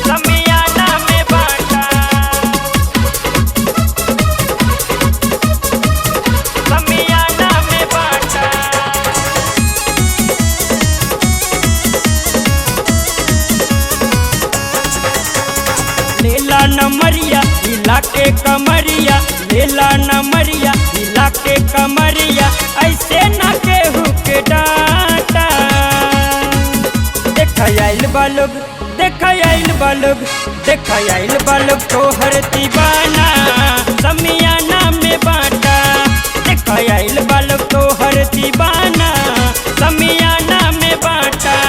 समियाना में बाटा, समियाना में बाटा। लेला नमरिया हिला के कमरिया, लेला नमरिया हिला के कमरिया, ऐसे ना केहू के डांटा। देख आइल बालोग, देख आइल बालोग, देख आइल बालोग तोहर दीवाना, समियाना में बाटा। देख आइल बालोग तोहर दीवाना, समियाना में बाटा।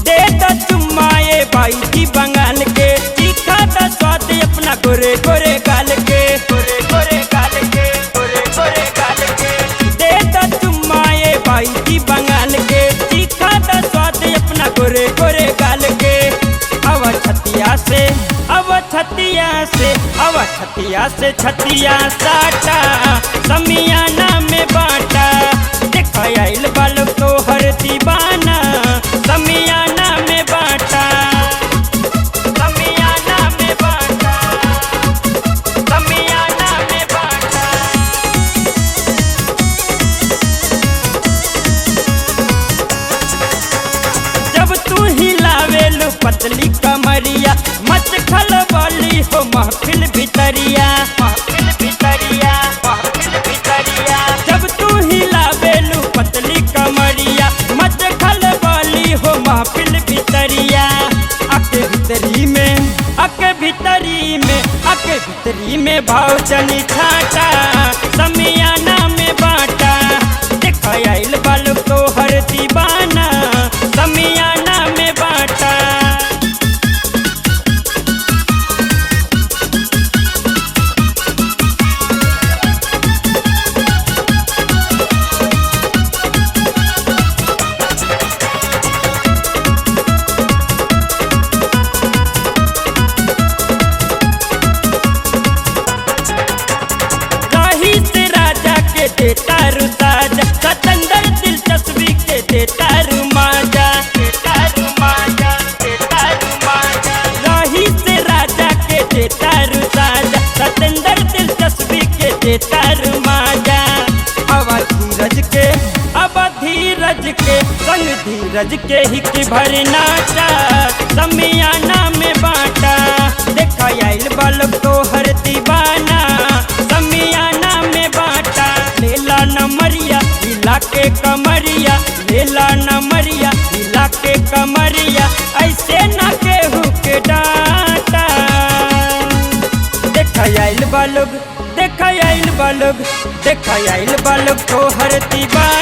दे द चुम्मा ए बाई जी बंगाल के, तीखा द स्वाद अपना गोरे गोरे गाल के, गोरे गोरे गाल के, गोरे गोरे गाल के। दे द चुम्मा ए बाई जी बंगाल के, तीखा द स्वाद अपना गोरे गोरे गाल के। अब छतिया से, अब छतिया से, अब छतिया से छतिया साटा, समियाना में बाटा। देख आइल बालक तोहर दीवाना, समियाना में बाटा, समियाना में बाटा, समियाना में बाटा। जब तू हिलावेलु पतली कमरिया, मत खलबली हो महफिल भितरिया, महफिल भितरिया, महफिल भितरिया। जब तू हिलावेलु पतली कमरिया, मत खलबली हो महफिल भितरिया। अके भितरी में, अके भितरी में, अके भितरी में भाव चनी छाटा, समियाना में बाटा। देख आइल बालक तोहर दीवाना, समियाना में बाटा। राही से राजा के देता रुसाजा, सतंदर दिलचस्पी के देता रुमाजा, देता रुमाजा, देता रुमाजा। राही से राजा के देता रुसाजा, सतंदर दिलचस्पी के देता रुमाजा। अब धीरज के, अब धीरज के संग धीरज के हिक भर नाचा, समियाना में बाटा। देख आइल बालक तोहर दीवाना, समियाना में बाटा। लेला नमरिया हिला के कमरिया, लेला नमरिया हिला के कमरिया, ऐसे ना केहू के डांटा। देख आइल बालोग, देख आइल बालोग, देख आइल बालोग तोहर दीवाना।